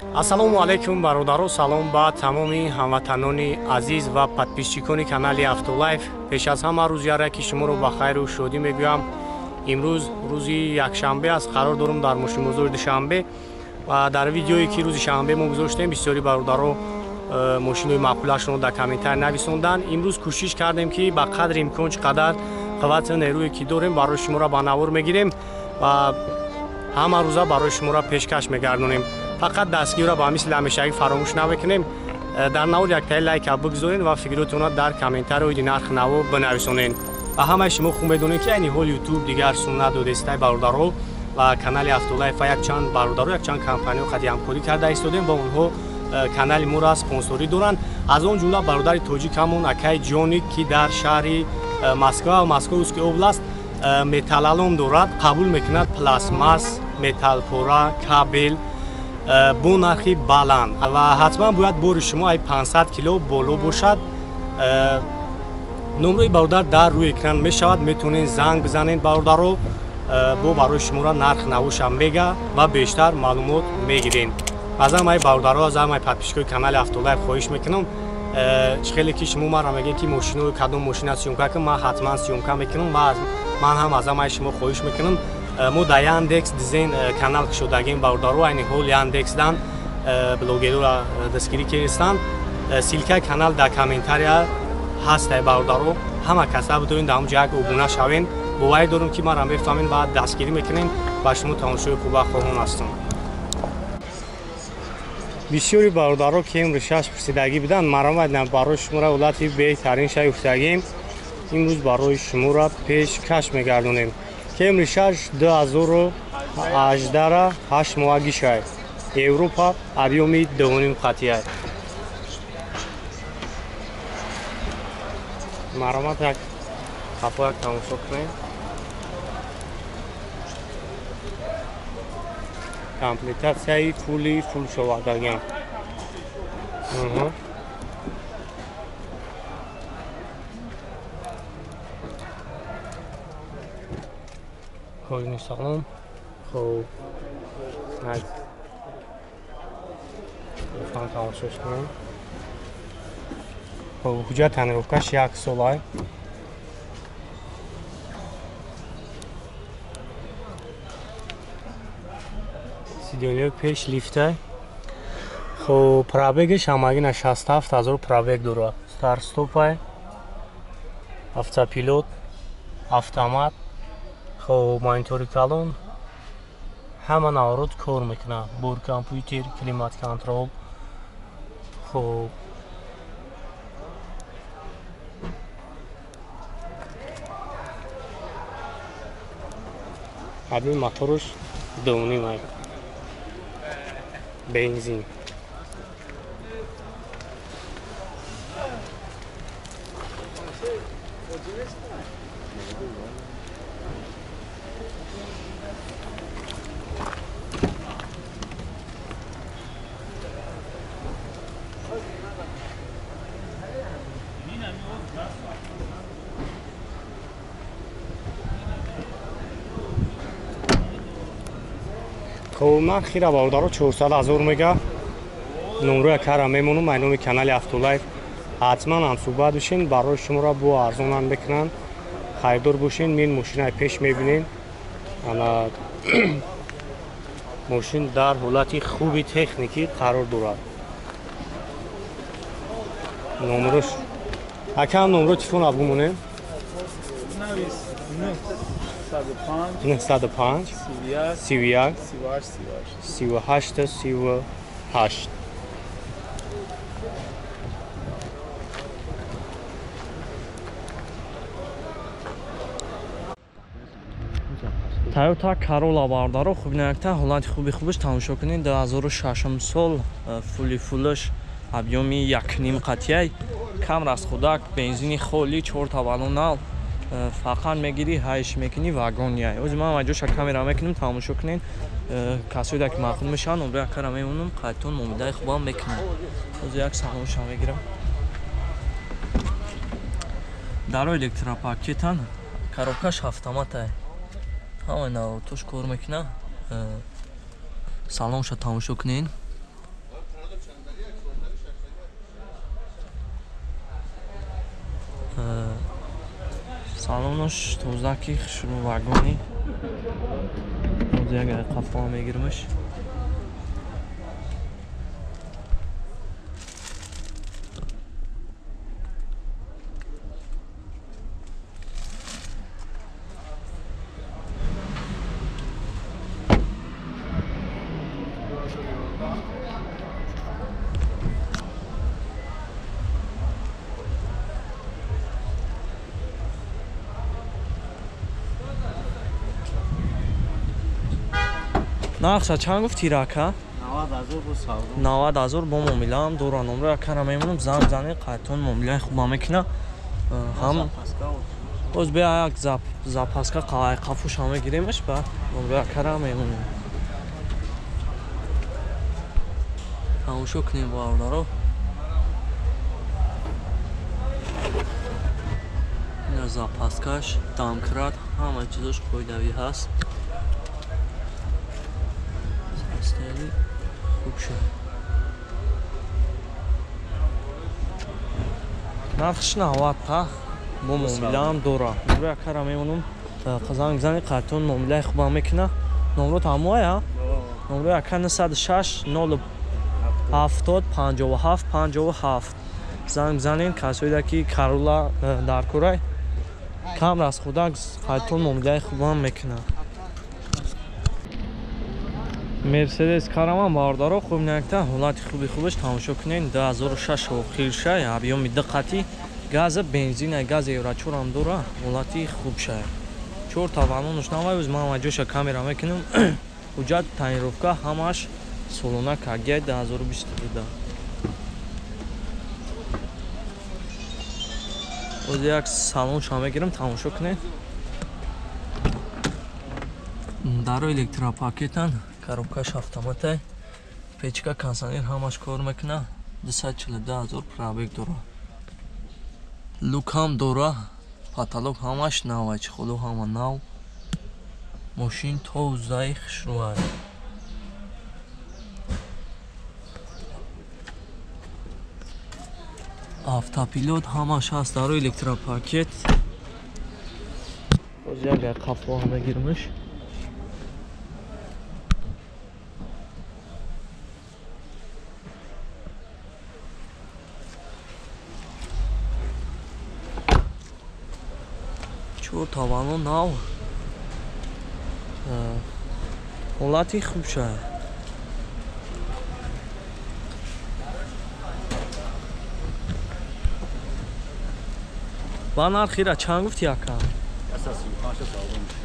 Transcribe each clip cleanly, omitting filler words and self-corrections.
Ассалому алайкум бародаро, салом ба тамоми ҳамватанони азиз ва подписчикони канали Автолайф. Пеш аз ҳама рӯзи яраки шуморо ба хайру шодӣ мегӯям. Имрӯз рӯзи якшанбе аст, қарор дорум дар мошинбозори Душанбе ва дар видеое ки рӯзи шанбе мо гузоштем, бисёри бародаро мошинои маъқулашонро дар комментарий нависонданд. Имрӯз кӯшиш кардем ки ба қадри имкон чӣ қадар қуввати нерӯе ки дорем барои шуморо ба навор мегирем ва ҳама рӯза барои шуморо пешкаш мегардонем. Фақат дастгириро ба мисли ҳамешагӣ фаромӯш намекунем. Дар навор яктаи лайка бигзоред ва фикротонро дар комментарияи нархи наво бинависонед. Ва ҳамаи шумо хуб медонед ки айни ҳол ютуб дигар суннат додестай бародаро ва канали Автолайф ва якчанд бародаро, якчанд компаниҳо қади ҳамкорӣ карда истодем ва онҳо канали моро спонсорӣ доранд. Аз он ҷумла бародари тоҷикамон акай Ҷоник, ки дар шаҳри Москва ва Московский област металлолом дорад, қабул мекунад пластмасс, металлпора, кабел бо нархи баланд ва ҳатман бояд бори шумо ай 500 кило боло бошад. Номрои бародар дар рӯи экран мешавад, метавонед занг бизанед бародаро, бо барои шуморо нарх навоша мега ва бештар маълумот мегиред. Аз ҳамаи бародаро, аз ҳамаи подписчикои канали Автолайф хоҳиш мекунам, чӣ хеле ки шумо маро мегӯед ки мошино кадом мошина съёмка кун, ман ҳатман съёмка мекунам ва ман ҳам аз ҳамаи шумо хоҳиш мекунам. Мо дар Яндекс Дзен канал кушодагем бародаро, айни ҳол Яндексдан блогерора дастгирӣ кардистанд. Ссылкаи канал дар комментария ҳастай бародаро, ҳама каса бидорен дар ҳамҷо як обуна шавен. Боварӣ дорам ки маро мефаҳмед ва дастгирӣ мекунем. Ба шумо тамошои хуба хоҳон ҳастам. Бисёри бародаро ки имрӯз шаш пурсидагӣ буданд, маромад барои шуморо ҳолати беҳтарин шай гуфтагем. Имрӯз барои шуморо пешкаш мегардонем. Кемри 6 2018 8 моҳаги шай. Европа объёми 2.5 қатия. Маромад як қафо як тамошо кунем. Комплектатсияи фули фул шовардагиам. Кожаный салон. Хоб. Тамошош кунем. Хоб, ҳуҷҷат тонировкаш як солай. Сидёниҳои пеш лифтай. Хоб, пробегаш ҳамагина 67 000 пробег дорад. Старт-стопай, автопилот, автомат. Хоб, монитори калон, ҳама наворот кор мекунад. Бор компютер, климат контрол. Хоб, объёми мотораш 2.5, бензин. Хоб, ман хира бародаро 400 000 мега. Номроя кара мемонам, ай номи канали Автолайф. Ҳатман ҳамсӯҳбат бошен, барои шуморо бо арзонам мекунанд. Харидор бошен, мен мошинаи пеш мебинем. Ана мошин дар ҳолати хуби техникӣ қарор дорад. Номрош акам, номро телефон абгумонем. 905 31 38 38. Toyota Corolla бародаро, хуб инакта ҳолати хуби хубаш тамошо кунед. 2006 сол, фули фулаш, объёми 1.5 қатияй, кам расходак, бензини холи, 4 та баллон нав. Фақат мегирӣ, ҳайш мекунӣ, вагон яй. Ози ман маҷоша камера мекунем, тамошо кунед. Касоида ки маъқул мешаванд, номрои акара мемонам, қайтон муомилаи хубам мекунам. Ози як салонша мегирам. Даро электропакетан, коробкаш автоматай. Ҳамаи наворотош кор мекунад. Салонша тамошо кунед. Салонош тозаки хушрӯ вагони. Як қафо мегирмаш. Нархша чанд гуфти рака? 90,000 бо муомилаам дора. Номро якара мемонам, занг зане, қайтон муомилаи хуба мекуна. Ҳам боз бия як запаска қафуша мегиремаш, ба номро якара мемонем. Тамошо кунем бародаро. Ина запаскаш, дамкрат, ҳама чизош қоидавӣ ҳаст. Хуб шуд. Нархш 90 та бо муомилаам дора. Номро якара мемонам, занг зани, қайтон муомилаи хуба мекуна. Номро тамоя? Номро яка 906 0 70 57 57. Занг занен касоида ки Карола дар курай кам расхудак қайтон муомилаи хубам мекуна. Мерседес Караван бародаро хуб накта ҳолати хуби хубаш тамошо кунед. 2006 охирша объёми диққати газа бензина газ евро 4 ҳам дора, ҳолати хуб ша. 4 та валонаш навай уз ман ҷоша камера мекунам. Ҳуҷҷат тонировка ҳамаш солона кагия 2022. Оз як салонша мегирам, тамошо кунед. Даро электропакетан, коробкаш автоматай, печка кондиционер ҳамаш кор мекуна. 242,000 пробег дора. Люк ҳам дора, потолок ҳамаш нав, чехоло ҳама нав. Мошин тозаи хушрӯ. Автопилот ҳамаш ҳаст, даро электропакет. Боз як қафо мегирмиш. Тавано нав, ҳолати хуб ша. Ба нархира чанд гуфти яка?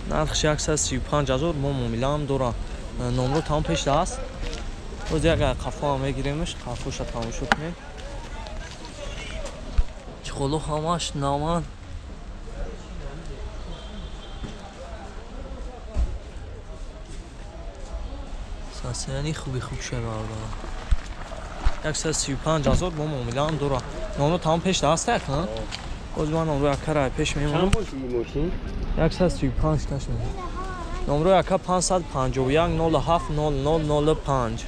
Нархш 135,000 мо муомилаам дора. Номро там пеш аст. Боз як қафо мегиремш, қафоша тамошо кунед. Чехоло ҳамаш наван. Яъне хуби хуб шуда бародаро. 135,000 бо муомилаам дора. Номро там пеш даст як, ҳа? Боз ман номро якара пеш мемонам. 135 таш мемонам. Номро яка 551 07 00 05.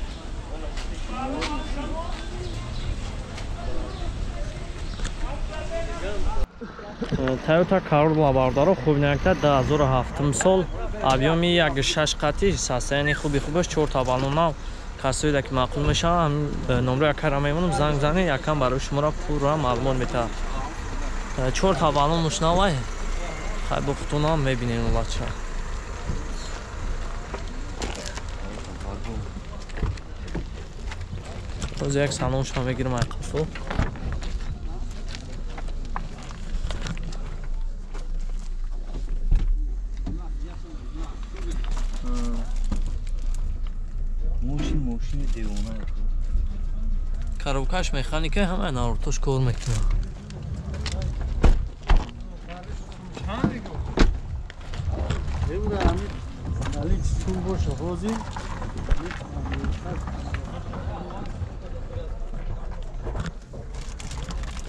Toyota Corolla бародаро хуб накта 2007 сол объёми 1.6 қатӣ состояние хуби хубаш, 4 та баллон нав. Касоида ки маъқул мешавад, номро якара мемонам, занг занед, якам барои шуморо пурра маълумот метаҳад. 4 та баллонуш навай, хай бо худтонам мебинем ҳолатша. Боз як салонша мегирам ай қафо. Коробкаш механика, ҳама навртош кор мекунад.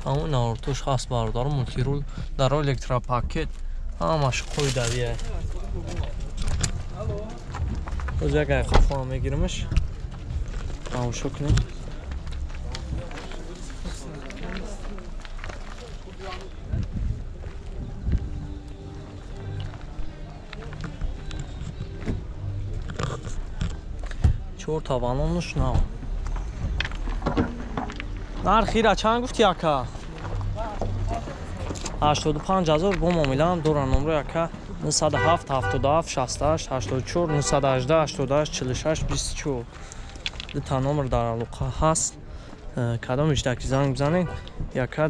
Ҳамон навртош ҳаст бародаро, мултирул, даро электропакет, ҳамаш қоидавия. Боз як қафо мегиримаш, тамошо кунем. Чорта балонуш нав. Нархира чанд гуфти, ака? 85 000. Бо муомилаам дора. Номро яка: 907 77 68 84, 918 88 46 24. Дута номер дар алоқа ҳаст. Кадом иштаки занг бизанед, яка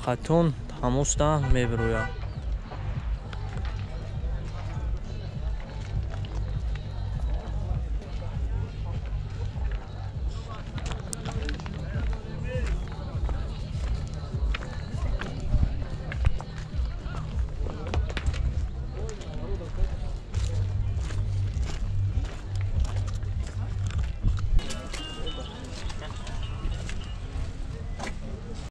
қатон тамоста мебирояд.